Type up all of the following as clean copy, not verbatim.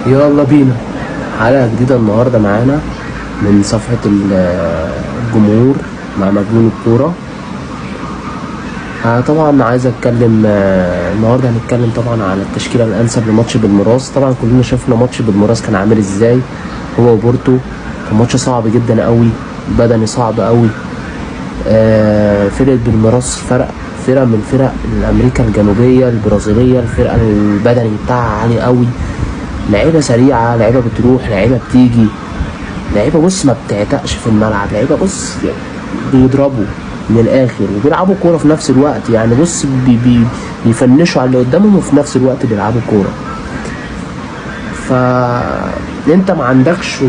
يلا بينا حلقة جديدة النهاردة معانا من صفحة الجمهور مع مجنون الكورة. طبعا عايز اتكلم، النهارده هنتكلم طبعا على التشكيلة الانسب لماتش بالميراس. طبعا كلنا شفنا ماتش بالميراس كان عامل ازاي هو وبورتو، كان ماتش صعب جدا قوي، بدني صعب قوي. فرقة بالميراس فرقة من فرق الأمريكا الجنوبية البرازيلية، الفرقة البدني بتاعها عالي قوي، لعيبة سريعة، لعيبة بتروح، لعيبة بتيجي، لعيبة بص ما بتعتقش في الملعب، لعيبة بص بيضربوا من الآخر وبيلعبوا كورة في نفس الوقت. يعني بص بي بي بيفنشوا على اللي قدامهم وفي نفس الوقت بيلعبوا كورة. فانت ما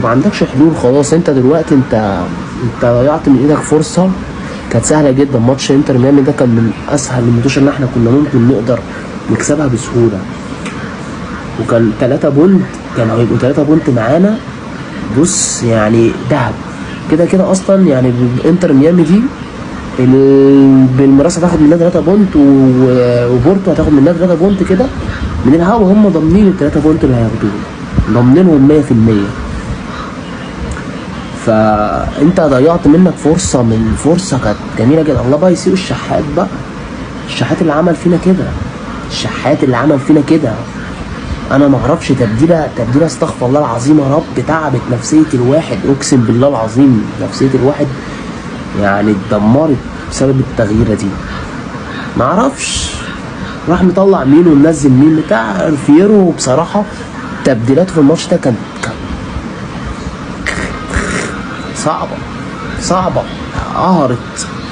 عندكش حلول خلاص. انت دلوقتي انت ضيعت من ايدك فرصة كانت سهلة جدا. ماتش انتر ميامي ده كان من اسهل الماتشات اللي احنا كنا ممكن نقدر نكسبها بسهولة، وكان 3 point، كانوا هيبقوا 3 point معانا. بص يعني دهب كده كده اصلا. يعني انتر ميامي دي بالميراس هتاخد منها 3 point وبورتو هتاخد منها 3 point كده من الهوا. هم ضامنين ال 3 point اللي هياخدوهم، ضامنينهم 100%. فانت ضيعت منك فرصة، من فرصة كانت جميلة جدا. الله بقى يسيب الشحات بقى، الشحات اللي عمل فينا كده، الشحات اللي عمل فينا كده. انا ما اعرفش تبديله، تبديله استغفر الله العظيم يا رب، تعبت نفسية الواحد، اقسم بالله العظيم نفسية الواحد يعني اتدمرت بسبب التغييره دي. ما اعرفش راح مطلع مين ومنزل مين بتاع فييرو. بصراحة تبديلاته في الماتش ده كان صعبة صعبه،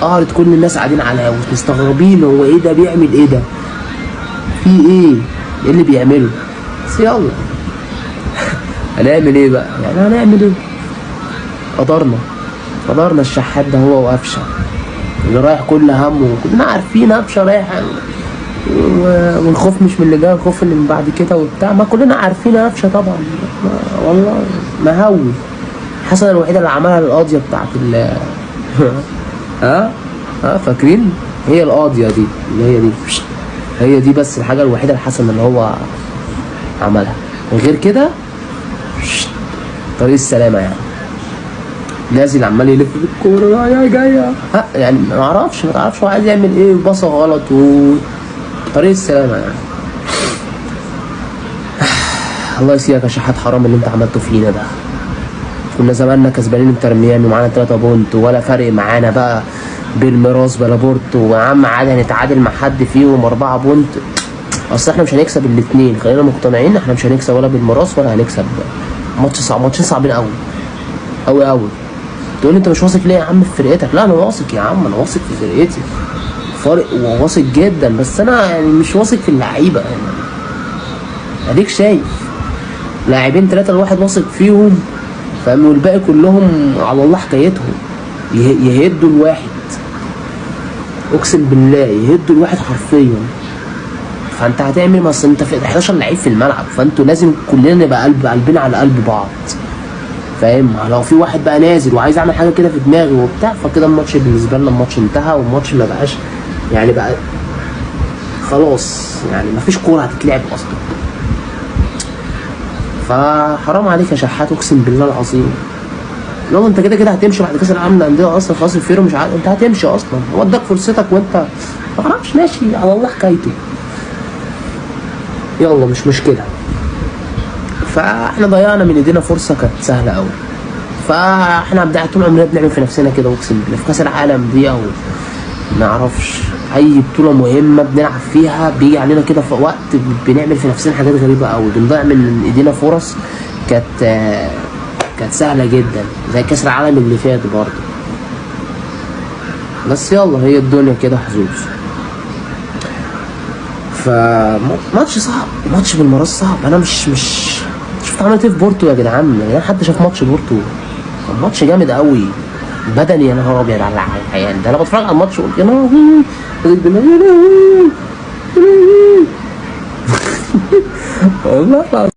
قهرت كل الناس قاعدين على مستغربين هو ايه ده، بيعمل ايه ده، في ايه، ايه اللي بيعمله. بس يلا هنعمل ايه بقى، يعني هنعمل ايه؟ قدرنا، قدرنا. الشحات ده هو وقفشه اللي رايح كل همه، كلنا عارفين قفشه رايح والخوف مش من اللي جاي، الخوف اللي من بعد كده وبتاع، ما كلنا عارفين قفشه طبعا. والله مهوي. الحسنة الوحيدة اللي عملها القاضية بتاعت ال ها ها فاكرين هي القاضية دي اللي هي دي، هي دي بس الحاجة الوحيدة الحسنة اللي هو عملها، غير كده طريق السلامة. يعني نازل عمال يلف بالكورة رايح جاية، ها يعني ما اعرفش، ما تعرفش هو عايز يعمل ايه، وباصة غلط وطريق السلامة. يعني الله يسيبك يا شحات، حرام اللي انت عملته فينا ده. كنا زماننا كسبانين انتر ميامي ومعانا 3 point ولا فارق معانا بقى بالميراس بلا بورتو، ويا عم عادي هنتعادل مع حد فيهم 4 point. اصل احنا مش هنكسب الاثنين، خلينا مقتنعين احنا مش هنكسب ولا بالميراس ولا هنكسب. ماتش صعب، ماتشين صعبين قوي قوي قوي. تقول لي انت مش واثق ليه يا عم في فرقتك؟ لا انا واثق يا عم، انا واثق في فرقتي فارق وواثق جدا، بس انا يعني مش واثق في اللعيبة. يعني اديك شايف لاعبين 3 الواحد واثق فيهم فاهم، والباقي كلهم على الله حكايتهم. يهدوا الواحد، اقسم بالله يهدوا الواحد حرفيا. فانت هتعمل ما اصل انت في 11 لعيب في الملعب، فانتوا لازم كلنا نبقى قلب قلبنا على قلب بعض فاهم. لو في واحد بقى نازل وعايز اعمل حاجة كده في دماغي وبتاع، فكده الماتش بالنسبة لنا الماتش انتهى، والماتش ما بقاش يعني بقى خلاص، يعني ما فيش كورة هتتلعب اصلا. فحرام عليك يا شحات اقسم بالله العظيم. لو انت كده كده هتمشي بعد كاس العالم للاندية اصلا، خلاص الفيرو مش عارف انت هتمشي اصلا، هو اداك فرصتك وانت ما اعرفش، ماشي على الله حكايته، يلا مش مشكلة. فاحنا ضيعنا من ايدينا فرصة كانت سهلة قوي. فاحنا بدأ طول عمرنا بنعمل في نفسنا كده اقسم بالله، في كاس العالم دي او ما نعرفش اي بطوله مهمة بنلعب فيها بيجي علينا كده في وقت بنعمل في نفسنا حاجات غريبة قوي، بنضيع من ايدينا فرص كانت سهلة جدا زي كاس العالم اللي فات برضه. بس يلا هي الدنيا كده حظوظ. فماتش صعب، ماتش بالمراس صعب. انا مش شفت عملت ايه في بورتو يا جدعان؟ يا جدعان حد شاف ماتش بورتو؟ ماتش جامد قوي بدني، يا نهار ابيض على العيال ده. انا بتفرج على الماتش وقلت يا لهوي يا لهوي والله.